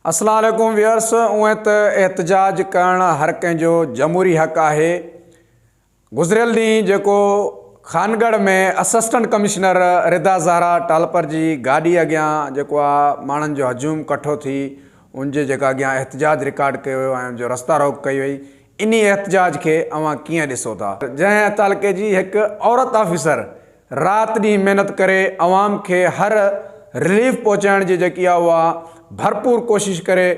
اسلام عليڪم ويئرس اونئن ته احتجاج ڪرڻ هر ڪنهن جو جمهوري حق آهي گذريل ڏينهن جيڪو خانڳڙهه ۾ اسسٽنٽ ڪمشنر ردا زهرا ٽالپر جي گاڏي اڳيان جيڪو آ ماڻهن جو هجوم ڪٺو ٿي ان جي جيڪا اڳيان احتجاج رڪارڊ ڪيو ويو ۽ ان جو رستا روڪ ڪئي وئي انهي احتجاج کي اوهان ڪيئن ڏسو ٿا جنهن تعلقي جي هڪ عورت آفيسر رات ڏينهن محنت ڪري عوام کي هر رليف پهچائڻ جي جيڪي آ اها ڀرپور ڪوشش ڪري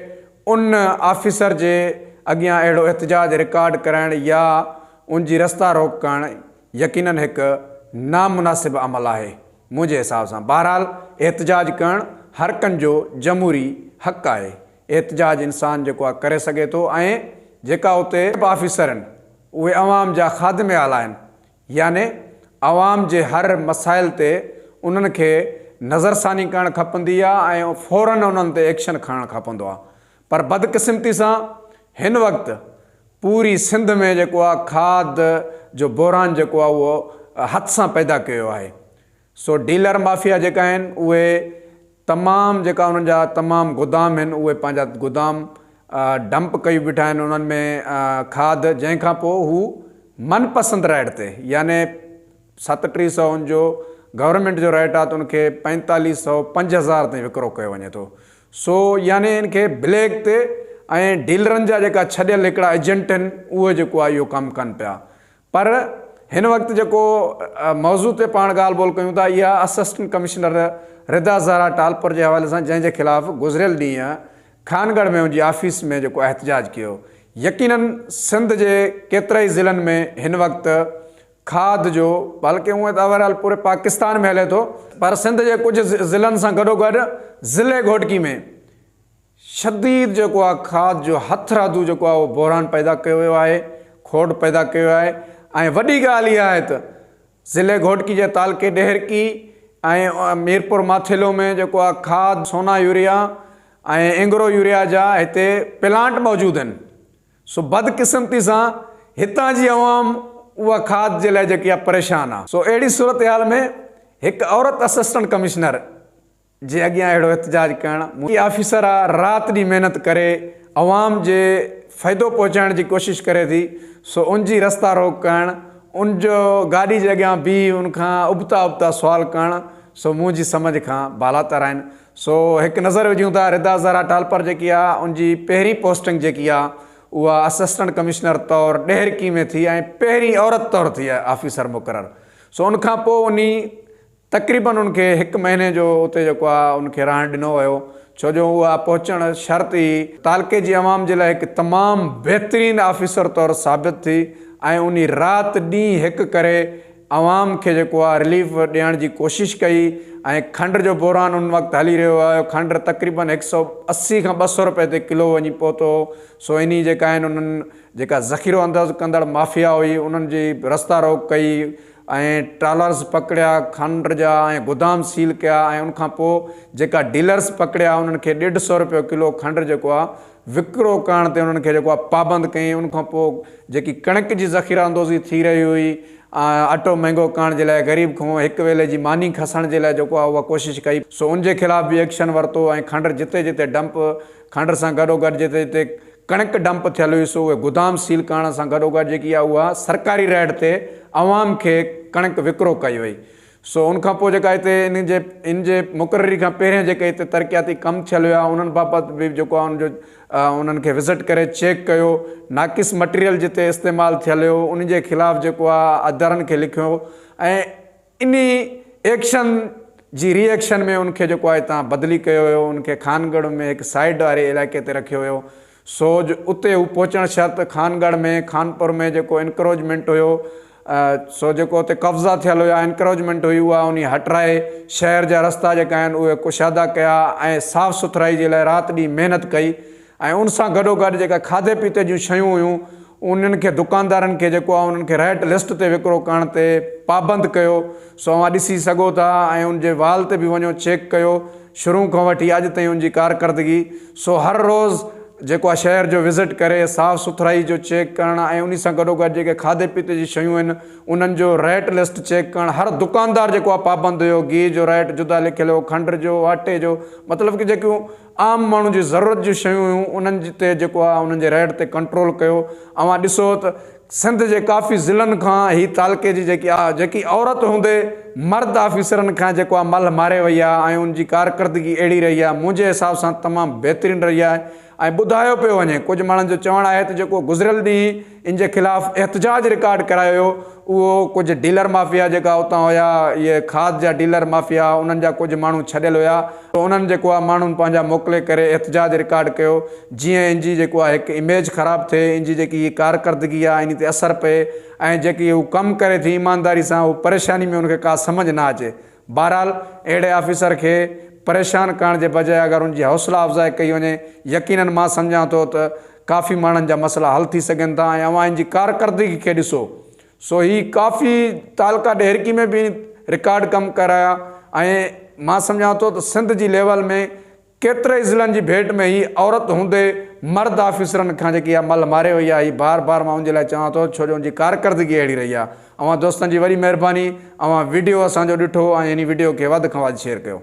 ان آفيسر جي اڳيان اهڙو احتجاج رڪارڊ ڪرائڻ يا ان جي رستا روڪ ڪرڻ يقينن هڪ نامناسب عمل آهي منهنجي حساب سان بهرحال احتجاج ڪرڻ هر ڪن جو جمهوري حق آهي احتجاج انسان جيڪو آ ڪري سگهي ٿو ۽ جيڪا اتي به آفيسر آهن اهي عوام جا خادم اعليٰ آهن يعني عوام جي هر مسائل تي انهن کي نظرثاني ڪرڻ کپندي آ ۽ فورن انهن تي ايڪشن کڻڻ کپندو آ پر بدقسمتي سان هن وقت پوري سنڌ ۾ جيڪو آ کاڌ جو بحران جيڪو آ اهو هٿ سان پيدا ڪيو آهي سو ڊيلر مافيا جيڪا آهن اهي تمام جيڪا انهن جا تمام گودام آهن اهي پنهنجا گودام ڊمپ ڪيون بيٺا آهن انهن ۾ کاڌ جنهن کان پوء هو من پسند ريٽ تي يعني 37 سو ان جو گورنمينٽ جو ريٽ آهي ته ان کي 45 سو 5000 تائين وڪرو ڪيو وڃي ٿو سو يعني ان کي بليڪ تي ۽ ڊيلرن جا جيڪا ڇڏيل هڪڙا ايجنٽ آهن اهي جيڪو آهي اهو ڪم ڪن پيا پر هن وقت جيڪو موضوع تي پاڻ ڳالهه ٻولهه ڪيون ٿا اها اسسٽنٽ ڪمشنر ردا زهرا ٽالپر جي حوالي سان جنهن جي خلاف گذريل ڏينهن خانڳڙهه ۾ ان جي آفيس ۾ جيڪو احتجاج ڪيو يقينن سنڌ جي ڪيترائي ضلعن ۾ هن وقت کاڌ جو بلڪه هونئن ته اوور آل پوري پاڪستان ۾ هلي ٿو پر سنڌ جي ڪجهه ضلعن سان گڏوگڏ ضلعي گهوٽڪي ۾ شديد جيڪو آهي کاڌ جو هٿرادو جيڪو آهي اهو بحران پيدا ڪيو ويو آهي، کوٽ پيدا ڪيو ويو آهي ۽ وڏي ڳالهه اها آهي ته ضلعي گهوٽڪي جي تعلقي ڏهرڪي ۽ ميرپور ماٿيلو ۾ جيڪو آهي کاڌ سونا يوريا ۽ اينگرو يوريا جا هتي پلانٽ موجود آهن سو بدقسمتي سان هتان جي عوام اها کاڌ جي لاء جيڪي آهي پريشان آهي سو اهڙي صورتحال ۾ هڪ عورت اسسٽنٽ ڪمشنر جي اڳيان اهڙو احتجاج ڪرڻ مون آفيسر آ رات ڏينهن محنت ڪري عوام جي فائدو پهچائڻ جي ڪوشش ڪري ٿي سو ان جي رستا روڪ ڪرڻ ان جو گاڏي جي اڳيان بيهي ان کان ابتا ابتا سوال ڪرڻ سو منهنجي سمجهه کان بالاتر آهن سو هڪ نظر وجهون ٿا ردا زهرا ٽالپر جيڪي آ ان جي پهرين پوسٽنگ جيڪي آ اها اسسٽنٽ ڪمشنر طور ڏهرڪي ۾ ٿي ۽ پهرين عورت طور ٿي آفيسر مقرر سو ان کان پوء انهي تقريبن ان کي هڪ مهيني جو اتي جيڪو آ ان کي رهڻ ڏنو ويو ڇو جو اها پهچڻ شرط ئي تعلقي جي عوام جي لاء هڪ تمام بهترين آفيسر طور ثابت ٿي ۽ انهي رات ڏينهن هڪ ڪري عوام کي جيڪو آ رليف ڏيڻ جي ڪوشش ڪئي ۽ کنڊ جو بحران ان وقت هلي رهيو هيو کنڊ تقريبن هڪ سئو 80 کان 200 روپئي تي ڪلو وڃي پهتو هو سو انهي جيڪا آهن انهن جيڪا ذخيرو اندوز ڪندڙ مافيا هئي انهن جي رستا روڪ ڪئي ۽ ٽرالرز پڪڙيا کنڊ جا ۽ گودام سيل ڪيا ۽ ان کان پوء جيڪا ڊيلرز پڪڙيا انهن کي ڏيڍ سئو روپيو ڪلو کنڊ جيڪو آ وڪرو ڪرڻ تي انهن کي جيڪو آ پابند ڪيائين ان کان پوء جيڪي ڪڻڪ جي ذخيره اندوزي ٿي رهي هئي اٽو مهنگو ڪرڻ جي لاء غريب کان هڪ ويلي جي ماني کسڻ جي لاء جيڪو آ اها ڪوشش ڪئي سو ان جي خلاف به ايڪشن ورتو ۽ کنڊ جتي جتي ڊمپ کنڊ سان گڏوگڏ جتي جتي ڪڻڪ ڊمپ ٿيل هئي سو اهي گودام سيل ڪرڻ سان گڏوگڏ جيڪي آهي اها سرڪاري ريٽ تي عوام کي ڪڻڪ وڪرو ڪئي وئي سو ان کان پوء جيڪا هتي ان جي ان جي مقرري کان پهرين جيڪي هتي ترقياتي ڪم ٿيل هيا انهن بابت به جيڪو آهي ان جو انهن کي وزٽ ڪري چيڪ ڪيو ناقص مٽيريل جتي استعمال ٿيل هيو ان جي خلاف جيڪو آهي ادارن کي لکيو ۽ انهي ايڪشن جي ري ايڪشن ۾ ان کي جيڪو آهي هتان بدلي ڪيو ويو، ان کي خانڳڙهه ۾ هڪ سائيڊ واري علائقي تي رکيو ويو، سو جو اتي هو پهچڻ شرط خانڳڙهه ۾ خانپور ۾ جيڪو انڪروچمينٽ هيو سو جيڪو اتي قبضا ٿيل هيا انڪروچمينٽ هئي اها انهي هٽرائي شهر جا رستا جيڪا آهن اهي ڪشادا ڪيا ۽ صاف سٿرائي جي لاء رات ڏينهن محنت ڪئي ۽ ان سان گڏوگڏ جيڪا کاڌي پيتي جون شيون هيون انهن کي دڪاندارن کي جيڪو آهي انهن کي ريٽ لسٽ تي وڪرو ڪرڻ تي پابند ڪيو سو اوهان ڏسي سگهو ٿا ۽ ان جي وال تي به وڃو چيڪ ڪيو شروع کان وٺي اڄ تائين ان جي ڪارڪردگي سو هر روز جيڪو آهي شهر جو وزٽ ڪري صاف سٿرائي جو چيڪ ڪرڻ ۽ انهي سان گڏو گڏ جيڪي کاڌي پيتي جي شيون آهن انهن جو ريٽ لسٽ چيڪ ڪرڻ هر دڪاندار جيڪو آهي پابند هيو گيهه جو ريٽ جدا لکيل هو کنڊ جو آٽي جو مطلب ڪي جيڪيون عام ماڻهو جي ضرورت جون شيون هيون انهن تي جيڪو آهي انهن جي ريٽ تي ڪنٽرول ڪيو اوهان ڏسو ته سنڌ جي ڪافي ضلعن کان هي تعلقي جي جيڪي آ جيڪي عورت هوندي مرد آفيسرن کان جيڪو آ ملهه ماري وئي آ ۽ ان جي ڪارڪردگي اهڙي رهي آ منهنجي حساب سان تمام بهترين رهي آهي ۽ ٻڌايو پيو وڃي ڪجهه ماڻهن جو چوڻ آهي ته جيڪو گذريل ڏينهن ان جي خلاف احتجاج رڪارڊ ڪرايو ويو اهو ڪجهه ڊيلر مافيا جيڪا اتان هيا اهي کاڌ جا ڊيلر مافيا انهن جا ڪجهه ماڻهو ڇڏيل هيا ته انهن جيڪو آ ماڻهن پنهنجا موڪلي ڪري احتجاج رڪارڊ ڪيو جيئن ان جي جيڪو آ هڪ اميج خراب ٿئي ان جي جيڪي هي ڪارڪردگي آ انهي تي اثر پئي ۽ جيڪي هو ڪم ڪري ٿي ايمانداري سان هو پريشاني ۾ ان کي ڪا سمجهه نه اچي بهرحال اهڙي آفيسر کي پريشان ڪرڻ جي بجاء اگر ان جي حوصلا افزائي ڪئي وڃي يقينن مان سمجهان ٿو ته ڪافي ماڻهن جا مسئلا حل ٿي سگهن ٿا ۽ اوهان ان جي ڪارڪردگي کي ڏسو سو هي ڪافي تعلقه ڏهرڪي ۾ به رڪارڊ ڪم ڪرايا ۽ مان سمجهان ٿو ته سنڌ جي ليول ۾ ڪيتري ئي ضلعن جي ڀيٽ ۾ هي عورت هوندي مرد آفيسرن کان جيڪي اها ملهه ماري وئي آهي هي بار بار مان ان جي لاء چوان ٿو ڇو جو ان جي ڪارڪردگي اهڙي رهي آهي اوهان دوستن جي وڏي مهرباني اوهان وڊيو اسان جو ڏٺو ۽ انهي وڊيو کي وڌ کان وڌ شيئر ڪيو.